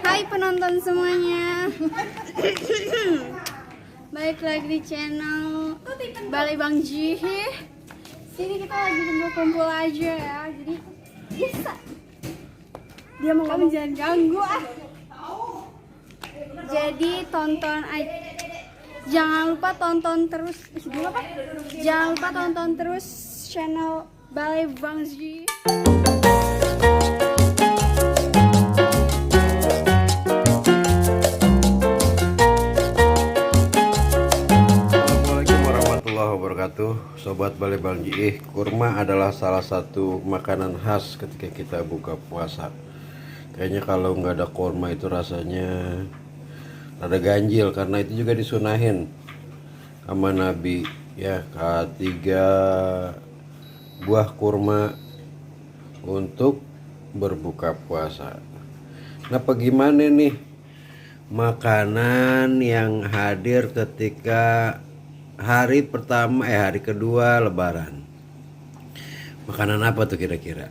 Hai penonton semuanya. Balik lagi di channel Balai Bang Jihi. Sini kita lagi kumpul-kumpul aja ya. Jadi bisa. Dia mau ngomong jangan ganggu ah. Jadi tonton aja. Jangan lupa tonton terus. Jangan lupa tonton terus channel Balai Bang Jihi. Sobat Balai Bang Jiih, kurma adalah salah satu makanan khas ketika kita buka puasa. Kayaknya kalau nggak ada kurma itu rasanya rada ganjil, karena itu juga disunahin sama Nabi ya, 3 buah kurma untuk berbuka puasa. Nah, bagaimana nih makanan yang hadir ketika hari pertama hari kedua lebaran? Makanan apa tuh kira-kira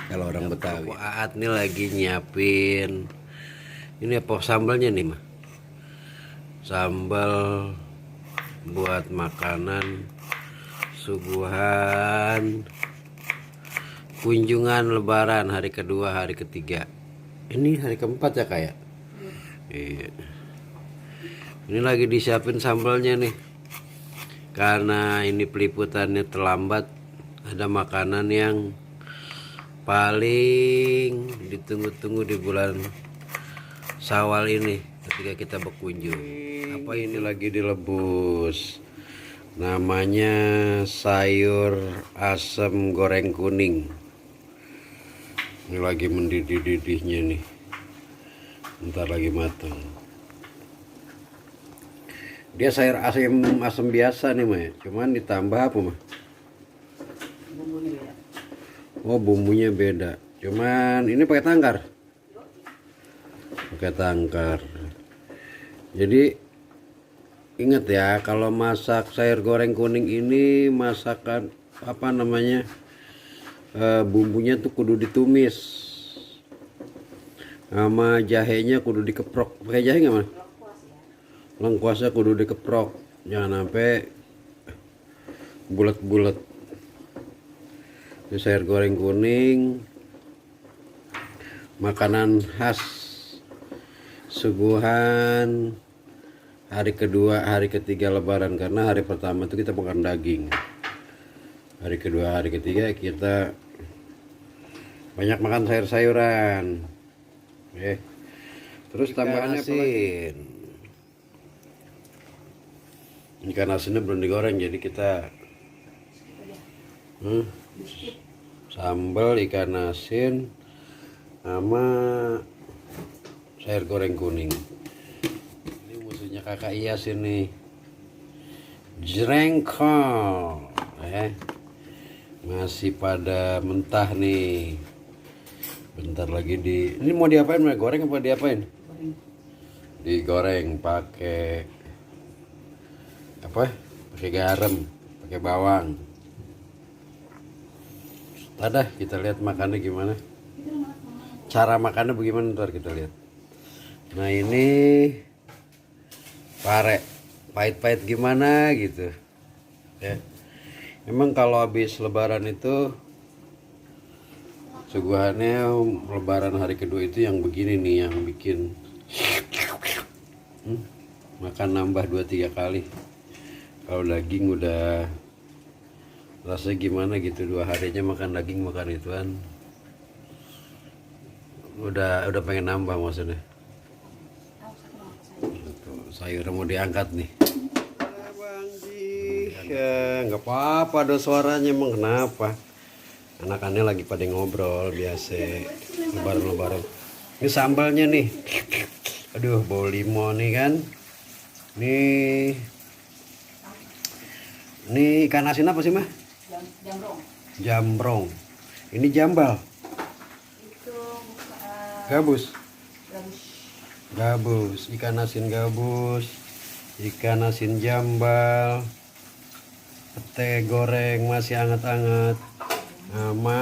kalau orang Betawi? Aat nih lagi nyiapin ini apa sambalnya nih mah, sambal buat makanan suguhan kunjungan lebaran hari kedua hari ketiga. Ini hari keempat ya kayak iya. Ini lagi disiapin sambalnya nih, karena ini peliputannya terlambat. Ada makanan yang paling ditunggu-tunggu di bulan Syawal ini ketika kita berkunjung. Apa ini lagi dilebus? Namanya sayur asem goreng kuning. Ini lagi mendidih-didihnya nih, bentar lagi matang. Dia sayur asem biasa nih mah, cuman ditambah apa mah? Oh, bumbunya beda. Cuman ini pakai tangkar. Pakai tangkar. Jadi ingat ya, kalau masak sayur goreng kuning ini masakan apa namanya? Bumbunya tuh kudu ditumis. Sama jahenya kudu dikeprok. Pakai jahe nggak mah? Lengkuasnya kudu dikeprok, jangan sampai bulat-bulat. Ini sayur goreng kuning, makanan khas suguhan hari kedua hari ketiga lebaran, karena hari pertama itu kita makan daging, hari kedua hari ketiga kita banyak makan sayur-sayuran. Terus tambahan asin. Ikan asinnya belum digoreng, jadi kita sambal ikan asin sama sayur goreng kuning. Ini musuhnya kakak Iyas ini, jrengkol. Masih pada mentah nih. Bentar lagi ini mau diapain? Mau goreng apa diapain? Digoreng pakai apa? Pakai garam, pakai bawang. Tada, kita lihat makannya gimana. Cara makannya bagaimana ntar kita lihat. Nah, ini pare, pahit-pahit gimana gitu. Ya. Emang kalau habis lebaran itu suguhannya lebaran hari kedua itu yang begini nih, yang bikin makan nambah 2-3 kali. Kalau daging udah rasanya gimana gitu, 2 harinya makan daging makan ituan udah pengen nambah maksudnya. Sayur mau diangkat nih. Bang Ji, ya nggak apa-apa, ada suaranya emang kenapa? Anak-anaknya lagi pada ngobrol biasa lebaran. Ini sambalnya nih, aduh bau limau nih kan. Ini ikan asin apa sih mah? Jambrong. Ini jambal. Itu Gabus. Ikan asin gabus. Ikan asin jambal. Pete goreng masih hangat-hangat. sama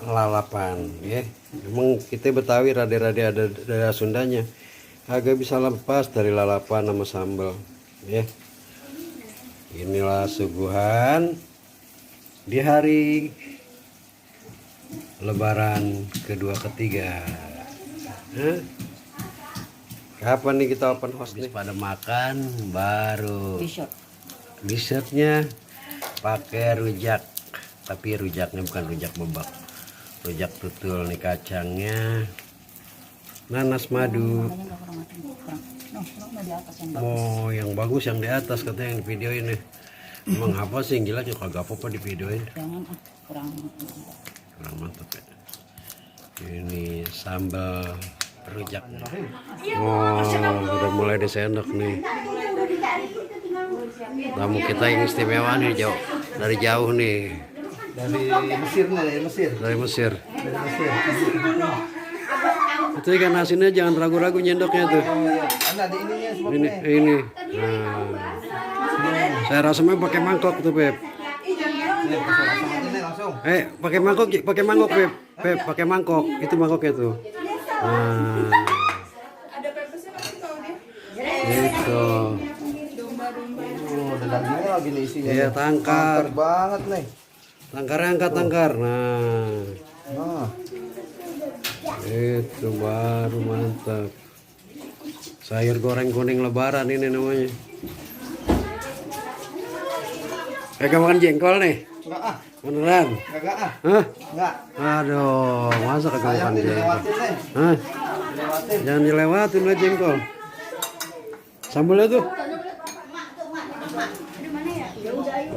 lalapan ya. Emang kita Betawi rada-rada ada Sundanya, agak bisa lepas dari lalapan sama sambal ya. Inilah suguhan di hari Lebaran kedua ketiga. Kapan nih kita open house nih? Pada makan baru dessertnya pakai rujak, tapi rujaknya bukan rujak bebak, rujak tutul nih, kacangnya, nanas madu. Oh, yang bagus yang di atas katanya, yang di video ini. Emang apa sih yang gila, kagak apa-apa di videoin. Kurang mantap ya. Ini sambal rujak. Oh, udah mulai disendok nih. Tamu kita yang istimewa nih, dari jauh nih. Dari Mesir nih, Dari Mesir. Itu ikan asinnya jangan ragu-ragu nyendoknya tuh. Ini. Nah. Saya rasanya pakai mangkok tuh, Beb. Pakai mangkok, Beb. Beb, pakai mangkok. Itu mangkoknya tuh. Nah. Itu. Oh, ada dagingnya lagi nih isinya. Iya, tangkar banget nih. Tangkarnya angkat tangkar. Nah. Itu baru mantap. Sayur goreng kuning lebaran ini namanya. Kagak makan jengkol nih? Enggak ah. Beneran? Kagak ah. Hah? Enggak. Aduh, masa kagak makan jengkol? Hah? Lewatin. Jangan dilewatin lah jengkol. Sambalnya tuh.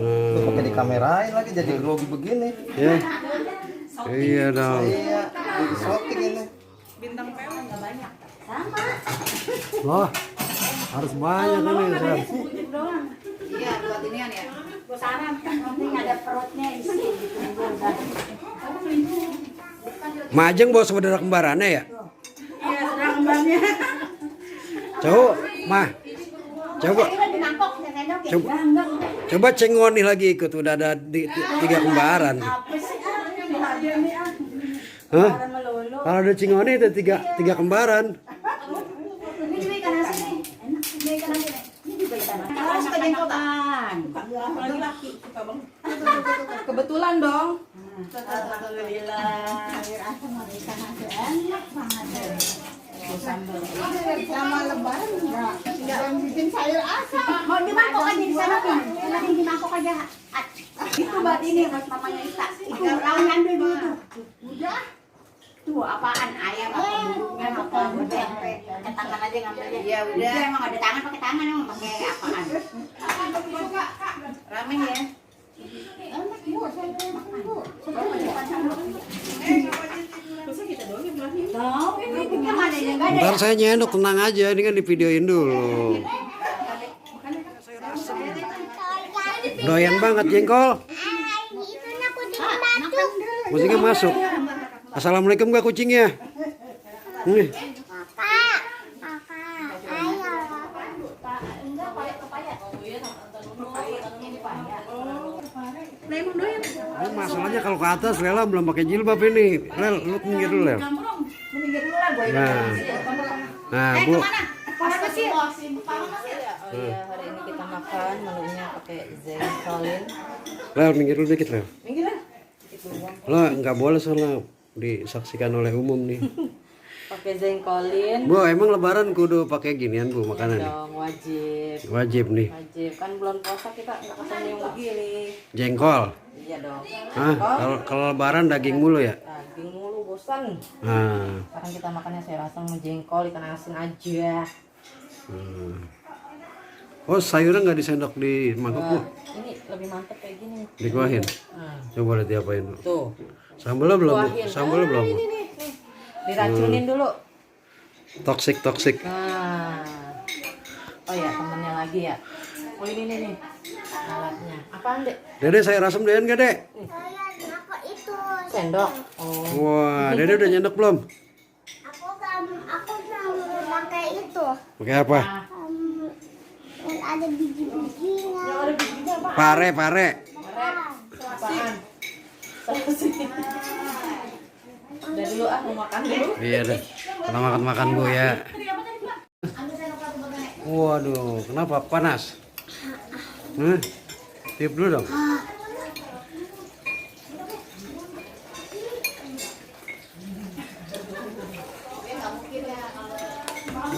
Tuh pakai dikamerain lagi jadi grogi begini. Ya. Iya dong. Iya, di shooting ini. Loh, harus banyak ini, Sar. Iya, buat inian ya. Sarap, penting ada perutnya isi gitu. Majeng bawa saudara kembarannya ya? Iya, saudara kembarnya. Coba, Mah. Coba. Coba cengoni lagi ikut, udah ada 3 kembaran. Apa sih? Ada nih ah. Hah? Kalau ada cengoni itu 3 kembaran. Ini juga ikan asin nih. Enak juga ikan asin nih. Ini juga ikan asin. Harus ke jengkotan. Laki-laki suka banget. Kebetulan dong. Alhamdulillah. Asam ada ikan asin. Enak banget. Sambal. Sama lebaran enggak bikin sayur asam. Mau di mangkok aja di sana kan. Nanti di mangkok aja. Itu buat ini buat mamanya Ita. Itu lawan ambil dulu tuh. Udah. Tuh apaan ayam apa burungnya apa tempe. Pakai tangan aja ngambilnya. Ya udah. Emang ada tangan pakai tangan emang pakai apaan. Rame ya. Enak Bu, saya makan Bu. Ntar saya nyendok, tenang aja, ini kan divideoin dulu. Doyan banget jengkol. Musiknya masuk. Assalamualaikum gak kucingnya? Nih. Masalahnya kalau ke atas Lela belum pakai jilbab ini. Lel, lu minggir dulu, Lel. Nah, Bu. Oh iya, hari ini kita makan menunya pakai zengkolin. Lel, minggir dulu dikit, Lel. Minggir lah. Lo nggak boleh soalnya disaksikan oleh umum nih. Pakai zengkolin. Bu, emang lebaran kudu pakai ginian, Bu, makanan nih? Dong, wajib. Wajib nih. Wajib. Kan bulan puasa kita nggak ketemu yang begini. Jengkol. Iya dong. Hah? Kalau lebaran daging mulu ya? Daging mulu bosan. Nah. Sekarang kita makannya saya rasa mau jengkol, ikan asin aja. Oh, sayurnya nggak disendok di mangkok, Bu? Ini lebih mantep kayak gini. Dikuahin. Coba lihat diapain. Tuh. Sambalnya belum, Bu? Kuahin. Sambalnya belum, Bu? Ini nih. Diracunin dulu. Toksik. Nah. Oh ya, temennya lagi ya. Oh ini nih alatnya. Apaan, Dek? Dede, saya rasem Deden nggak, Dek? Sendok. Oh. Wah, Dede udah nyendok belum? Aku nggak pakai itu. Pakai apa? Yang ada biji-bijinya. Pare. Apaan? Udah dulu ah, mau makan dulu. Iya deh. Kita makan-makan Bu ya. Waduh, kenapa panas? Tiup dulu dong.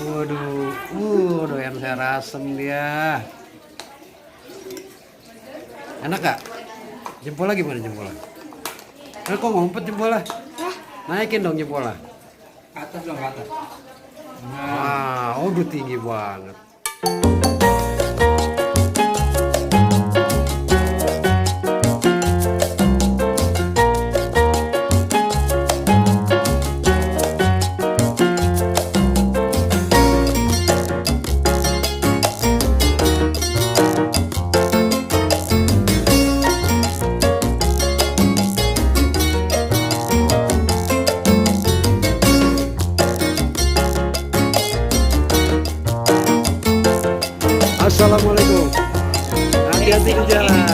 Waduh, doyan sayur asem dia. Enak gak? Jempolnya gimana jempolnya? Kok ngumpet jempolnya? Naikin dong jempolnya. Atas dong, ke atas. Wah, udah tinggi banget. Assalamualaikum. Hati-hati di jalan.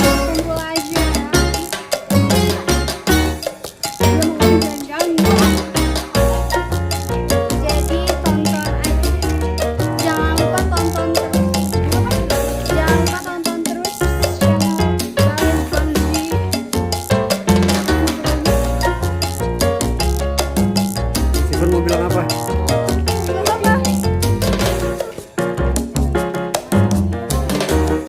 Kumpul aja. Dia mau ganggu. Jadi tonton aja. Jangan lupa tonton terus. Jangan lupa tonton terus channel Bali Bangji. Steven mau bilang apa?